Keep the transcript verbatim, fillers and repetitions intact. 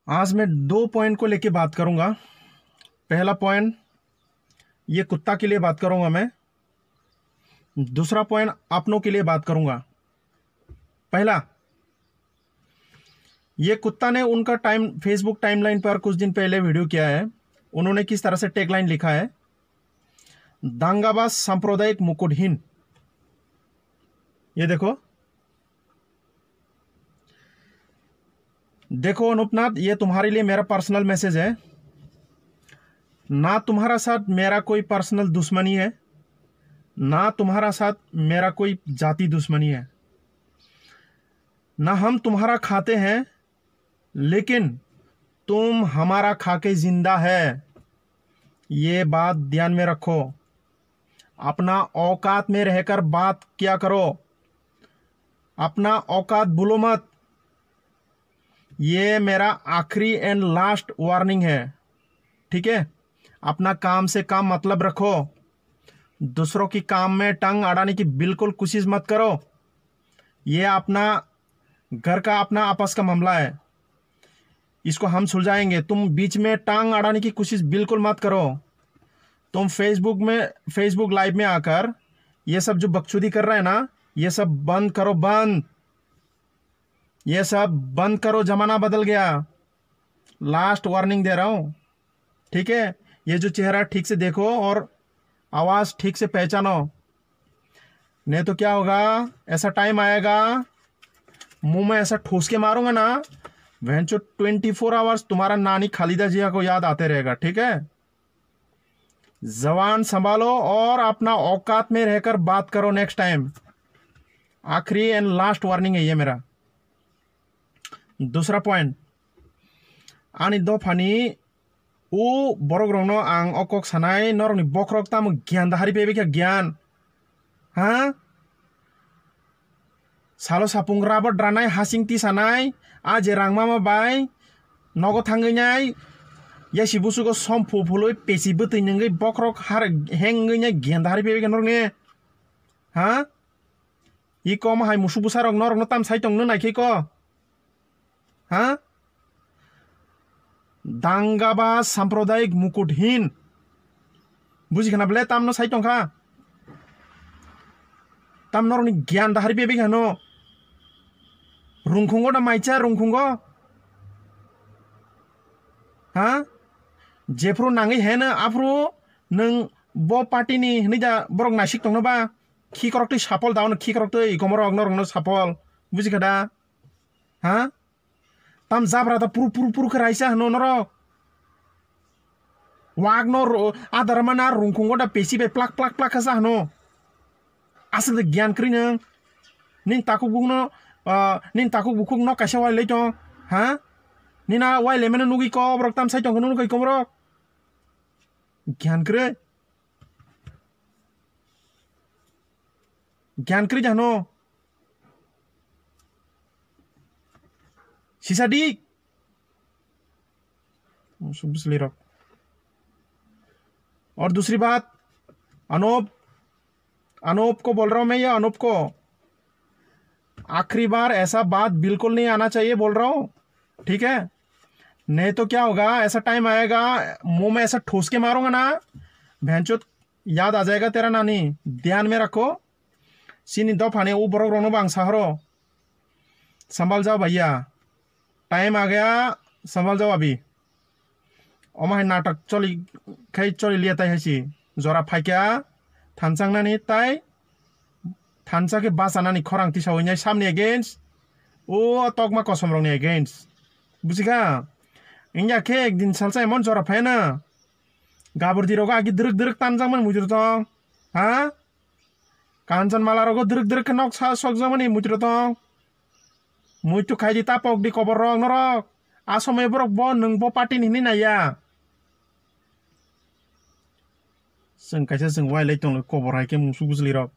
आज मैं दो पॉइंट को लेके बात करूंगा। पहला पॉइंट, ये कुत्ता के लिए बात करूंगा मैं। दूसरा पॉइंट, अपनों के लिए बात करूंगा। पहला, ये कुत्ता ने उनका टाइम, Facebook टाइमलाइन पर कुछ दिन पहले वीडियो किया है। उन्होंने किस तरह से टैगलाइन लिखा है, "दांगाबाज सांप्रदायिक मुकुटहीन।" ये देखो, देखो अनूपनाथ, ये तुम्हारे लिए मेरा पर्सनल मैसेज है। ना तुम्हारा साथ मेरा कोई पर्सनल दुश्मनी है, ना तुम्हारा साथ मेरा कोई जाति दुश्मनी है, ना हम तुम्हारा खाते हैं, लेकिन तुम हमारा खाके जिंदा है। ये बात ध्यान में रखो। अपना औकात में रहकर बात किया करो। अपना औकात भूलो मत। ये मेरा आखिरी एंड लास्ट वार्निंग है, ठीक है? अपना काम से काम मतलब रखो। दूसरों की काम में टांग अड़ाने की बिल्कुल कोशिश मत करो। ये अपना घर का, अपना आपस का मामला है, इसको हम सुलझाएंगे। तुम बीच में टांग अड़ाने की कोशिश बिल्कुल मत करो। तुम Facebook में, Facebook लाइव में आकर ये सब जो बकचोदी कर रहे हैं ना, ये सब बंद करो, बंद। ये सब बंद करो, जमाना बदल गया। लास्ट वार्निंग दे रहा हूँ, ठीक है? ये जो चेहरा ठीक से देखो और आवाज ठीक से पहचानो, नहीं तो क्या होगा, ऐसा टाइम आएगा, मुंह में ऐसा ठूस के मारूंगा ना, भैंचो, ट्वेंटी फोर आवर्स तुम्हारा नानी खालिदा जिया को याद आते रहेगा, ठीक है? जबान संभालो और अपना औकात में रहकर बात करो नेक्स्ट टाइम। आखिरी एंड लास्ट वार्निंग है ये मेरा। दूसरा point, ani dophani o borok rokno ang o kok sanai, norokni bokhorok tamo gyan da hari pebekha gyan, ha? Salo sapung rubber dranai, hasing tisanai, a je rangmama bai nogo thangwi nai, yasi busugo som phu phului pesi bwtwi nungwi bokhorok har heng wngwi nai gyan da hari pebekha norokni, ha? I kom hai musuk bwsarok norokno tam sai tongno naikhe ko? Ha? Dangabaj sampradayik mukuthin. Buji khana bele tamno sai tongkha? Tam norokni gyan da hari bebek hano. Rungkhungo da maicha rungkhungo? Ha? Jephru nangwi heno aphru nwng bo party ni hwnwi da borok naisik tongno ba? Khikrok twi sapol daono, khikrok twi komorok norokno sapol. Buji kha da? Ha? Tam jabra da puru puru puru khe raisa hwno norok. Wak no ro-, adar mana rungkhungo da pesi bai plak plak plak khe sa hwno. Aswk da gyan kwrwi nwng. Nini takhuk bukno, ah, nini takhuk bukhuk no kaisa wai lai tong. Ha? Nini a wai lai mano nugwi kok borok tam sai tong khe nuknwi komorok. Gyan kwrwi. Gyan kwrwi jano. Sisa di. Musuk bwsli rok. और दूसरी बात, अनूप, अनूप को बोल रहा हूँ मैं, ये अनूप को, आखिरी बार ऐसा बात बिल्कुल नहीं आना चाहिए बोल रहा हूँ, ठीक है? नहीं तो क्या होगा, ऐसा टाइम आएगा, मुंह में ऐसा ठूस के मारूंगा ना, भैंचोद, याद आ जाएगा तेरा नानी। ध्यान में रखो। Chini dophani o borok rokno bo ang sahoro, sambal jao bhaiya, time a gaya, sambal jao abi. Omo hai natok choli khai choli liya tai hai si. Jora phaikha thansa wngnani tai thansa khe bachanani khorang tisawi nai samni against, o tokma kosom rokni against. Buji kha? Wngya khe ekdin salsa emon jora phai na. Gabur di rogo agi dwrwk dwrwk tanjakmani muitu tong. Ha? Kanchanmala rogo dwrwk dwrwk khe nok sa sokjakmani muitu tong. Muitu khai di ta pok di kobor rok norok. A somoi borok bo nwng bo party ni hinwi naiya. Chwng kaisa chwng wai lai tong kobor hai khe musuk bwsli rok.